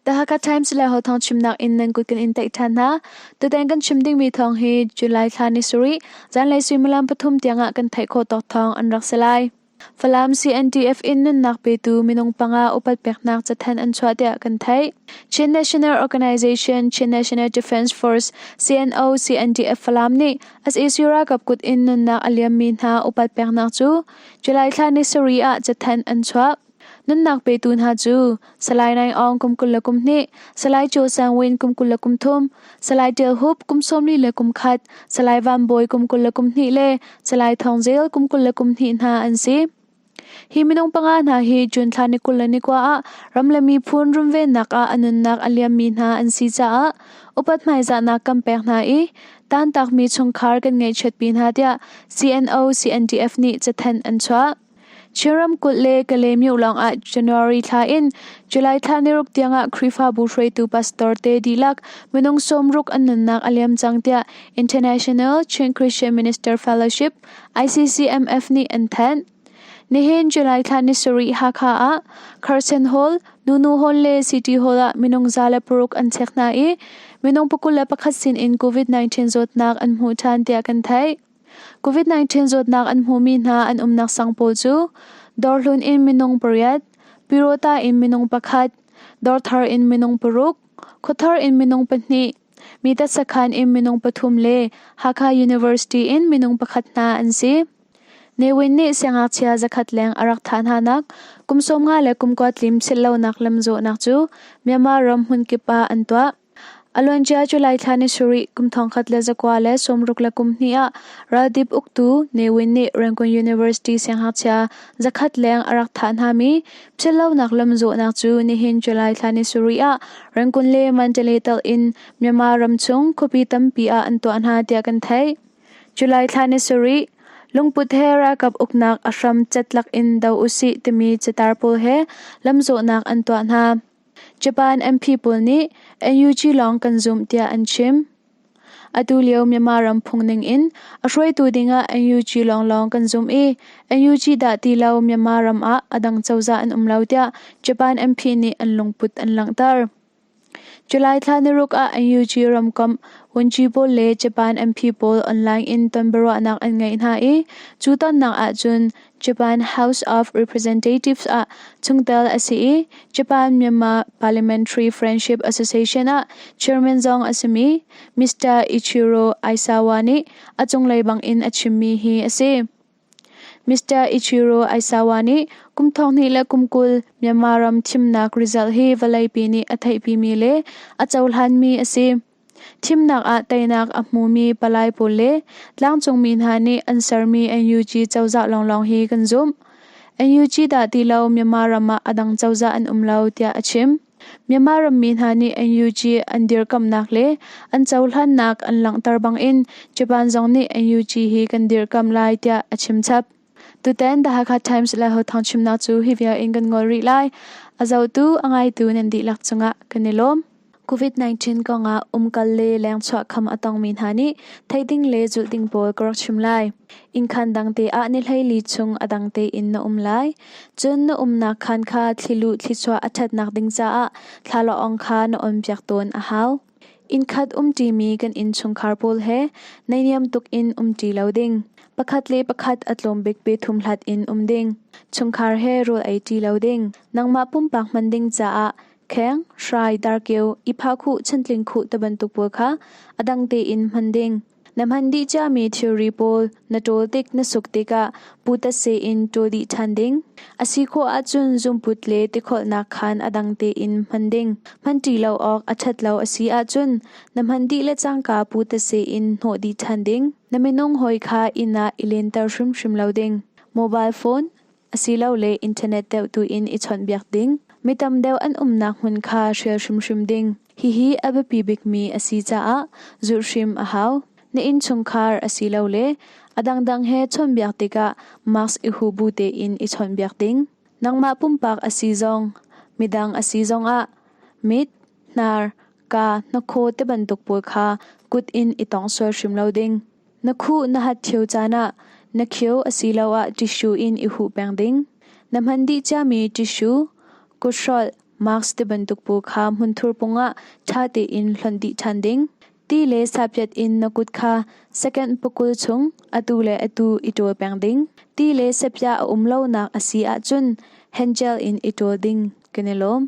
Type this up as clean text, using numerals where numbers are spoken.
The Hakha Times le Hothawng chimnak in nan kut kan in taih ṭhan hna. Tutan kan chim dingmi thawng hi July thla ni sarih zanlei suimilam pathum tiangah kan theih khawh tawk thawng an rak si lai. Falam CNDF in nunnak petu minung panga upat peknak cathanh an chuah tiah kan theih. Chin National Organization Chin National Defense Force CNO CNDF Falam nih sac ralkap kut in nunnak a liammi hna upat peknak cu July thla ni sarih ah cathanh an chuah. Nunnak petu hna cu Salai Naing Aung kum 22, Salai Chaw Sang Win kum 23, Salai Tial Hup kum 41, Salai Van Bawi kum 22 le Salai Thawng Zel kum 22 hna an si. Hi minung panga hna hi June thla ni 21 ah ram le miphun runvennak ah a nunnak a liammi hna an si caah upat hmaizahnak kan pek hna i tantakmi chungkhar kan ngaihchiatpi hna tiah CNO CNDF nih cathanh an chuah. Chin ramkulh le Kalaymyo lawngah January thla in July thla niruk tiangah Khrihfabu hruaitu pastor te dihlak minung sawmruk an nunnak a liam cang tiah International Chin Christian Minister Fellowship ICCMF nih an thanh. Nihin July thla ni sarih Hakha ah Carson Hall, Nunu Hall le City Hall ah minung 106 an chek hna i minung 21 sin in COVID-19 zawtnak an hmuh ṭhan tiah kan theih. COVID-19 zawtnak an hmumi hna an umnak sang pawl cu Dawrhlun in minung pariat, Pyirota in minung pakhat, Dawrthar in minung paruk, Khuathar in minung pahnih, Mitat sakhan in minung pathum le Hakha University in minung pakhat hna an si. Ne Win nih siangngakchia zakhat leng a rak thah hnanak kum 50 le kum kua tlim sillonak lamzawhnak cu Myanmar ram hmunkip ah an tuah. A luancia July thla ni sarih kum 1962 ah raldip uktu Ne Win nih Rangoon University siangngakchia zakhat leng a rak thah hnami philhlonak lamzawhnak cu nihin July thla ni sarih ah Rangoon le Mandalay telh in Myanmar ramchung khuapi tampi ah an tuah hna tiah kan theih. July thla ni sarih lungput he ralkap uknak a hram catlak in do usih timi catar pawl he lamzawhnak an tuah hna. Japan MP pawl nih NUG lawng kan zumh tiah an chim. Atu lio Myanmar ram phung ning in a hruaitu dingah NUG lawnglawng kan zumh i NUG dah ti lo Myanmar ram ah a dang cozah an um lo tiah Japan MP nih an lungput an langhter. July thla niruk ah NUG ramkomh Wunci pawl le Japan MP pawl online in tonbiaruahnak an ngeih hna i cu tonnak ahcun Japan House of Representatives ah chungtel a si i Japan-Myanmar Parliamentary Friendship Association ah chairman zong a simi Mr. Ichiro Aisawa nih a cunglei bangin a chimmi hi a si. Mr. Ichiro Aisawa nih kum thonghnih le kum 20 Myanmar ram thimnak result hi vawleipi nih a theihpimi le a cohlanmi a si. Thimnak ah teinak a hmumi palai pawl le tlangcungmi hna nih an sermi NUG cozah lawnglawng hi kan zumh. NUG dah ti lo Myanmar ram ah a dang cozah an um lo tiah a chim. Myanmar rammi hna nih NUG an dirkamnak le an cohlannak an langhter bangin Japan zong nih NUG hi kan dirkamh lai tiah a chim chap. Tutan The Hakha Times le Hothang chimnak cu hi vial in kan ngol rih lai. A zohtu, a ngaitu nan dihlak cungah kan i lawm. COVID-19 kongah umkal le lengchuah kham a tongmi hna nih theih ding le zulh ding pawl ka rak chim lai. Innkhan dangte ah ni hleili chung a dang tein na um lai. Cun na umnak khaan kha thliluh thlichuah a ṭhatnak ding caah thlalawng kha na on piak tawn a hau. Innkhat umṭimi kan innchungkhar pawl he naihniam tuk in umṭi lo ding. Pakhat le pakhat a tlawm bik pe thum hlat in um ding. Chungkhar he rawl ei ṭi lo ding. Nangmah pumpak hman ding caah kheng, hrai, darkeu, i phahkhuh, chantling khuh tibantuk pawl kha a dang tein hman ding. Na hman dih ciami thilri pawl na ṭawl tik na suk tikah putatse in ṭawl dih ṭhan ding. A si khawh ahcun zungput le tikholhnak khaan a dang tein hman ding. Hmanṭi lo awk a ṭhat lo a si ahcun na hman dih le cangka putatse in hnawh dih ṭhan ding. Na minung hawi kha inn ah i lenter hrimhrim lo ding. Mobile phone asilole internet deuh tu in i chawnhbiak ding. Mi tam deuh an umnak hmun kha hrial hrimhrim ding. Hihi a biapi bikmi a si caah zulh hrim a hau. Na innchungkhar asilole a dangdang he chawnhbiak tikah mask i huh bu tein i chawnhbiak ding. Nangmah pumpak a si zong, midang a si zongah mit, hnar, kaa, hnakhaw tibantuk pawl kha kut in i tawngh sual hrim lo ding. Na khuh na hat ṭheo caan ah na khio asiloah tissue in i huh peng ding. Na hman dih ciami tissue, kuthrolh, Mask tibantuk pawl kha hmunthur pungah ṭha tein hlonh dih ṭhan ding. Ti le sapyat in na kut kha second pakul chung atu le atu i ṭawl peng ding. Ti le sepia a um lonak a si ahcun hand gel in i ṭawl ding. Kan i lawm.